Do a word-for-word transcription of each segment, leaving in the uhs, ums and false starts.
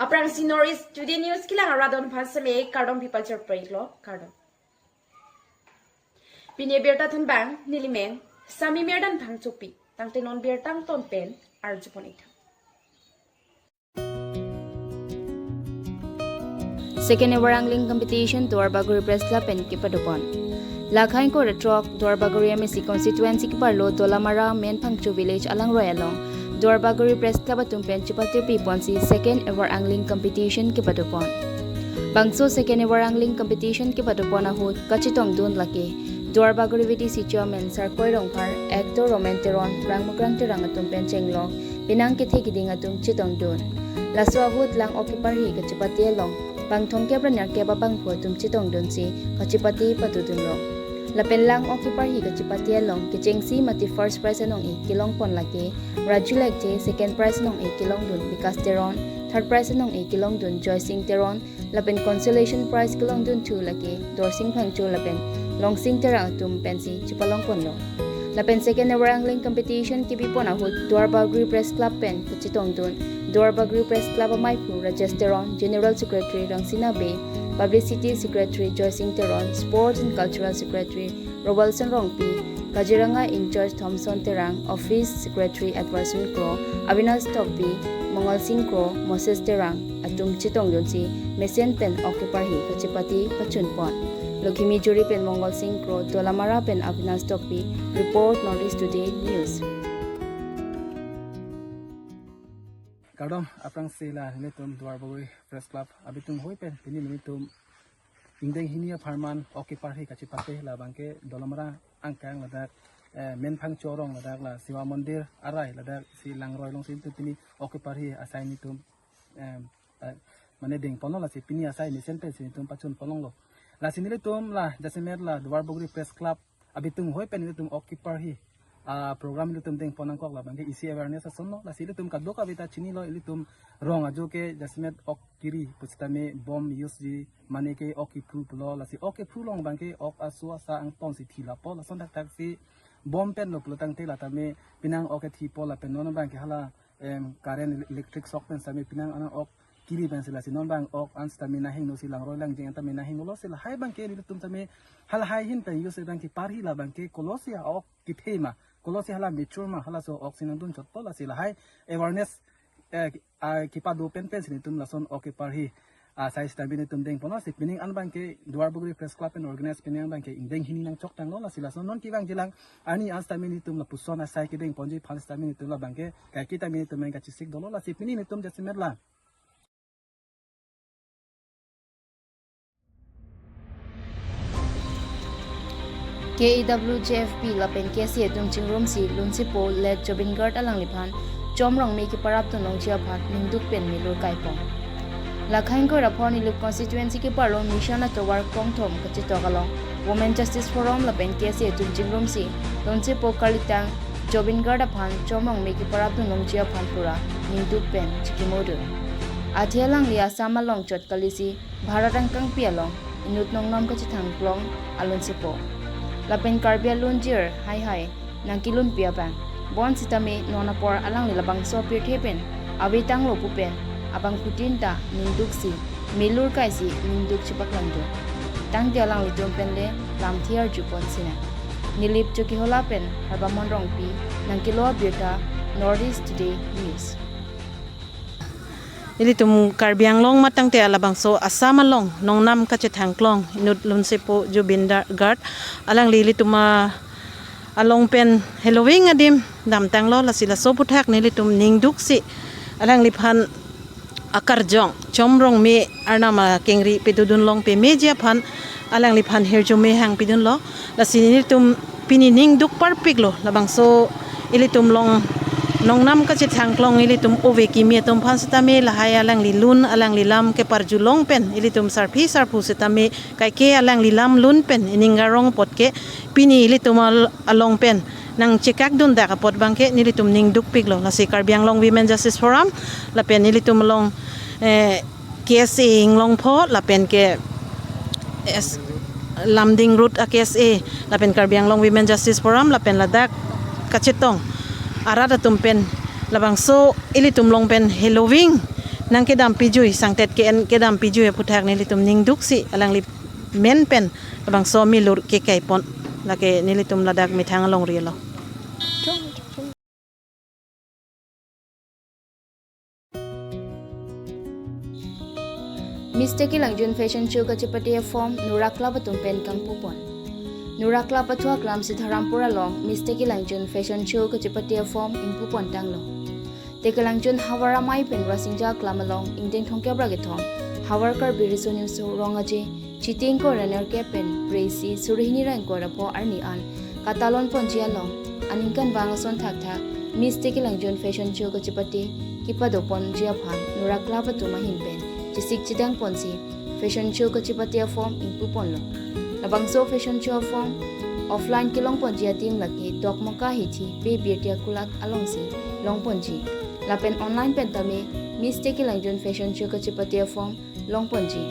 Aphrangsi North East Today News kelang arat atum aphan seme kardom pipachar pray lo, kardom. Pini abirta thanbang nelimen Sami Mirdan Phangchopi, tangte non birta angton pen arjupon ik tha. Second ever angling competition Duarbagori Press Club pen kepadopon. Lakhai ko retrok Duarbagori M A C constituency keparlo Dolamara Menphangcho village alangroi along Duarbagori Press Club atum pen chepatirpi ponsi second ever angling competition kepadopon. Bangso second ever angling competition kepadopon ahut kachetongdun lake Duarbagori V D C chairman Sarkoi Rongphar, actor Roman Teron, Rangmukrang Terang atum pen chenglok penang kethe keding atum chetongdun. Laso ahut lang ok keparhi kachepate along bangthong kep ra nerkep abangphu atum chetongdunsi kachepate padodunlo. Lapen lang ok keparhi kachepate along kechengsi mati first prize anong-e kelongpon lake Raju Lekthe, second prize anong-e kelongdun Vikas Teron, third prize anong-e kelongdun Joysing Teron, lapen consolation prize kelongdunthu lake Dorsing Phangcho lapen Longsing Terang atum pensi chepalongponlo. Lapen second ever angling competition kebipon ahut Duarbagori Press Club pen kachetongdun Duarbagori Press Club amaiphu Rajesh Teron, General Secretary Rangsina Bey, Publicity Secretary Joysing Teron, Sports and Cultural Secretary Robalson Rongpi, Kaziranga in-charge Thomson Terang, Office Secretary Edwardson Kro, Avinash Tokbi, Mongol Sing Kro, Moses Terang atum chetongdunsi mesen pen ok keparhi kachepate pachunpon. Lokhimijuri pen Mongol Sing Kro, Dolamara pen Avinash Tokbi, report North East Today News. Kardom, aphrangsi la nelitum Duarbagori Press Club abitung hoi pen pini nelitum ingdeng hini apharman ok keparhi kachepate labangke Dolamara angkang ladak, eh, Menphangcho arong ladak la Shiva Mandir arai ladak si langroi alongsi nelitum pini ok keparhi asai nelitum, em, eh, mane dengponlo, lasi pini asai mesen pensi nelitum pachunponlonglo. Lasi nelitum la jasemet la Duarbagori Press Club abitung hoi pen nelitum ok keparhi, ah, program nelitum dengpon nangkok labangke isi awareness asonlo, lasi ilitum kadokave ta chinilo, ilitum rong ajo ke jasemet ok kiri pusitame bom use ji, mane ke ok kephu pulo, lasi ok kephu along abangke ok aso asa angtonsi thi lapo, lason thakthak si bom penlo pulo tangte la tame penang ok kethipo lapen non abangke hala, em, current, electric shock pen sitame penang anang ok kiri pensi, lasi non abang ok an sitame nahingno si langroi langjeng an tame nahingno lo, si lahai abangke nelitum tame halahai ahin pen use abangke parhi labangke kolosi ok kethe ma, kolosi hala mature ma, halaso ok si nangdun chotpo, lasi lahai awareness, eh, a, kepado pen pensi nelitum lason ok keparhi asai sitame nelitum dengponlo, si pining an abangke Duarbagori Press Club pen organize pining an abangke ingdeng hini nangchoktanglo, lasi lason non kevangjilang arni an sitame nelitum lapuson asai kedengponji aphan sitame nelitum labangke kaike tame nelitum main kachesik dolo, lasi pini nelitum jasemet la K A W J F P lapen K S A atum chingrumsi lunsepo late Zubeen Garg alangliphan Chom Rongme keparap dun longji aphan ningduk pen melur kaipon. Lakhai ingkoi ra pho Nilip constituency keparlo Mission atovar kongthom kachetok along Women Justice Forum lapen K S A atum chingrumsi lunsepo karlitang Zubeen Garg aphan Chom Rongme keparap dun longji aphan pura ningduk pen chikimodun. Athe alangli Assam along chot kalisi Bharat angkangpi along inut nongnam kachethangklong alunsepo. Lapen Karbi alunjir haihai nangkelunpi abang bonsitame non apor alangli labangso apirthe pen avetanglo pu pen abangphutin ta ningduksi melur kaisi ningduk chepaklangdun. Tangte alanglitum pen le lamthe arjupon sinang. Nilip Chokihola pen Harbamon Rongpi nangkelo abirta, North East Today News. Ilitum Karbi Anglong matangte alabangso Assam along nongnam kachethangklong inut lunsepo Zubeen Garg alangli ilitum along pen heloving adim damtanglo, lasi laso aputhak nelitum ningduksi alangliphan akarjong Chom Rongme arnam akengri pedodun long pemeji aphan alangliphan hirjume hangpidunlo. Lasi nelitum pini ningduk parpiklo, labangso ilitum along nongnam kachethangklong ilitum ove kimi atum aphan sitame lahai alangli lun alangli lam keparjulong pen ilitum sarpi sarpo sitame kaike alangli lam lun pen ining arong apot ke pini ilitum al-, along pen nangchekakdun dak apot abangke nelitum ningdukpiklo. Lasi Karbi Anglong Women Justice Forum lapen nelitum along, eh, K S A Inglongpho lapen ke S-, Lumding Road a K S A lapen Karbi Anglong Women Justice Forum lapen ladak kachetong arat atum pen labangso ilitum along pen heloving nangkedam pijui, sangtet ke-en kedam pijui aphuthak nelitum ningduksi alangli men pen labangso milur kekai pon. Lake nelitum ladak methang alongri lo. Miss Teke Langjun Fashion Show kachepate a-form Nura Club atum pen kangpu pon. Nura Club pathu aklam Sitarampur along Miss Teke Langjun Fashion Show kachepate a-form ingpu pon tanglo. Teke Langjun havar amei pen Rasingja aklam along ingdeng thomkep ra kethom Havar Karbi Riso Nimso Rong Aje, Chiti ingkoi ra nerkep pen phresi suri hini ra ingkoi ra pho arni an katalon ponji along aningkanvang ason thakthak Miss Teke Langjun Fashion Show kachepate kepado ponji aphan Nura Club atum ahin pen chesik chedang ponsi fashion show kachepate a-form ingpu ponlo. Labangso fashion show a-form offline kelong ponji adim lake Dokmoka Hithi Pe Birtia Kulat alongsi long ponji. Lapen online pen tame Miss Teke Langjun Fashion Show kachepate a-form long ponji.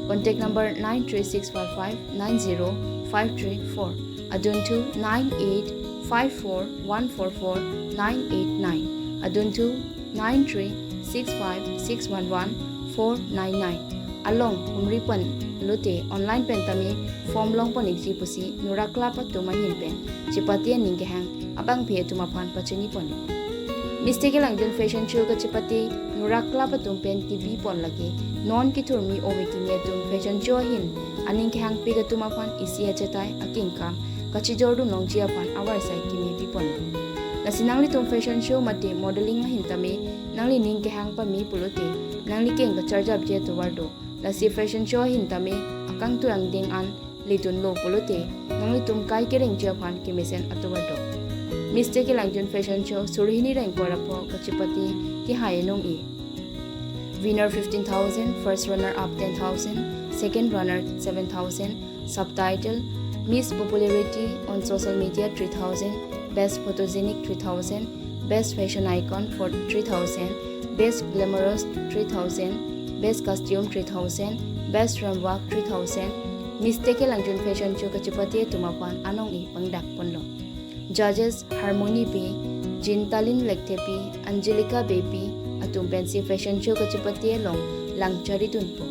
Contact number nine three six five five nine zero five three four. Adunthu nine eight five four one four four nine eight nine. Adunthu nine three six five six one one four nine nine. Along humri pen lote online pen tame form long pon ikji pusi Nura Club atum ahin pen chepate aning kehang abangphi atum aphan pachini ponlo. Miss Teke Langjun Fashion Show kachepate Nura Club atum pen kebi pon lake non kethurmi ove kimi atum fashion show ahin aning kehangpik atum aphan isi achetai akengkam kachijordun longji aphan avarsai kimi pi pon. Lasi nanglitum fashion show mate modeling ahin tame nanglining kehang pame pulote nangli keng kacharjapji atovar do. Lasi fashion show ahin tame akangtui angdeng an ledunlo pulote nanglitum kai kerengji aphan kemesen atovar do. Miss Teke Langjun Fashion Show suri hini ra ingkoi ra pho kachepate kehai anong-e. Winner fifteen thousand, first runner up ten thousand, second runner seven thousand, subtitle Miss Popularity on Social Media three thousand, Best Photogenic three thousand, Best Fashion Icon for three thousand, Best Glamorous three thousand, Best Costume three thousand, Best Ramwak three thousand, Miss Teke Langjun Fashion Show kachepate atum aphan anong-e pangdak ponlo. Judges Harmony Bey, Jintalin Lekthepi, Angelica Beypi atum pensi fashion show kachepate along lang charidunpo.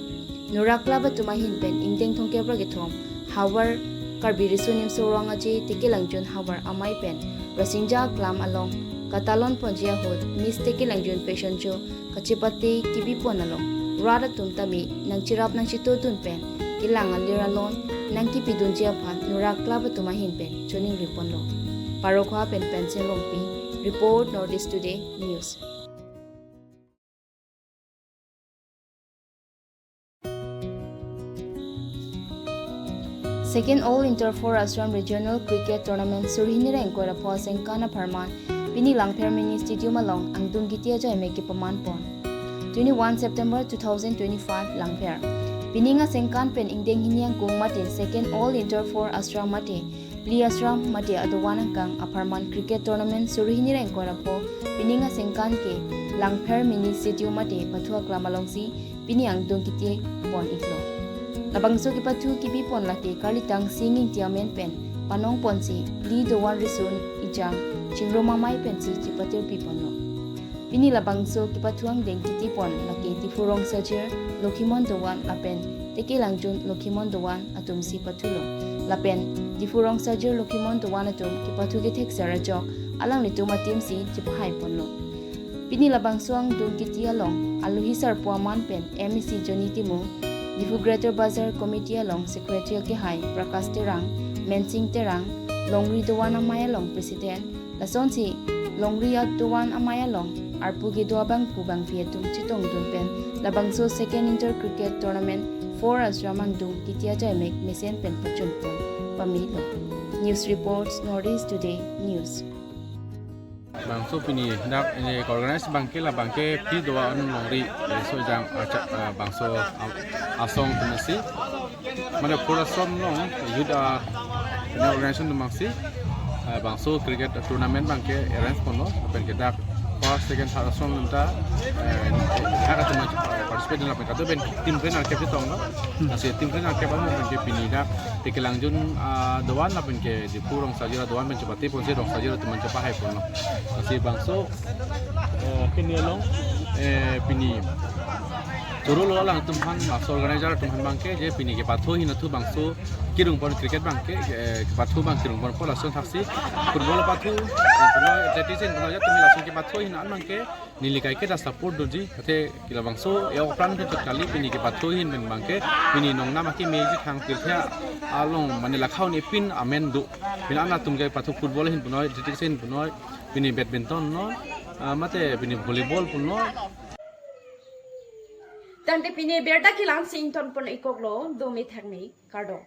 Nura Club atum ahin pen ingdeng thomkep ra kethom Havar Karbi Riso Nimso Rong Aje Teke Langjun havar amei pen Rasingja aklam along katalon ponji ahut Miss Teke Langjun Fashion Show kachepate kebi pon along rat atum tame nangcherap nangchetodun pen kelang alir alon nangkepidunji aphan Nura Club atum ahin pen choningri ponlo. Parokhowa pen Pensen Rongpi, report North East Today News. Second All Inter Four Ashram Regional Cricket Tournament suri hini ra ingkoi ra pho asengkan apharman pini Langpher Mini Stadium along angdung kiti ajai mek kepaman pon. Twenty-one September two thousand twenty-five Langpher. Pining asengkan pen ingdeng hini angkung mate Second All Inter Four Ashram mate Phli Ashram mate adovan angkang apharman cricket tournament suri hini ra ingkoi ra pho pining asengkan ke Langpher Mini Stadium mate pathu aklam alongsi pini angdung kiti pon iklo. Labangso kepathu kebi pon lake karlitang Singing Tiamen pen panong ponsi phli dovan risun ijang chingrum amei pensi chepatirpi ponlo. Pini labangso kepathu angdeng kiti pon lake Diphu Rongsajir Lokhimon Dovan lapen Teke Langjun Lokhimon Dovan atumsi pathulo. Lapen Diphu Rongsajir Lokhimon Dovan atum kepathu kethek sar ajok alanglitum ateam si chepahai ponlo. Pini labangso angdung kiti along alohi sarpo aman pen M A C Johnny Timung, Diphu Greater Bazar Committee along Secretary akehai Prakash Terang, Mensing Terang, Longri Dovan amei along President, lasonsi Longri Dovan amei along arpu kedo abangphu bangphi atum chetongdun pen labangso Second Inter Cricket Tournament Four Ashram angdung kiti ajai mek mesen pen pachun pon pamelo. News reports, North East Today News. Bangso pini dak ini organize abangke la abangke phli dovan Longri, eh, so jang acha, eh, bangso, ah, asong atum si. Mane Four Ashram along youth, ah, organization atum si, eh, bangso cricket tournament abangke arrange ponlo, lapen ke dak first, second, third ashram atum ta, eh, eh, dak atum participate lapen kado pen team pen nangkep chetonglo. Lasi team pen nangkep abangke pini dak Teke Langjun, ah, dovan lapen ke Diphu Rongsajir dovan pen chepate ponsi Rongsajir atum chepahai ponlo. Lasi bangso, eh, pini along, eh, pini Puro lo alangtum aphan, master organizer atum aphan abangke, je pini kepathu ahin athu bangso kirung pon cricket abangke, eh, kepathu abang kirung ponpo, lason thaksi football apathu ahin punon, athletics ahin punon, ajat tumi lason kepathu ahin an abangke neli kaike ta support doji, athe ke labangso e-ok pran ke chot kali, pini kepathu ahin pen abangke, pini nongnam akeme je thang pirthe along mane lakhaun epin amen do. Pini an atum kepathu football ahin punon, athletics ahin punon, pini badminton non, ah, mate pini volleyball punon. Tangte pini birta kelang si ington pon-ikoklo, dome thakme, kardom.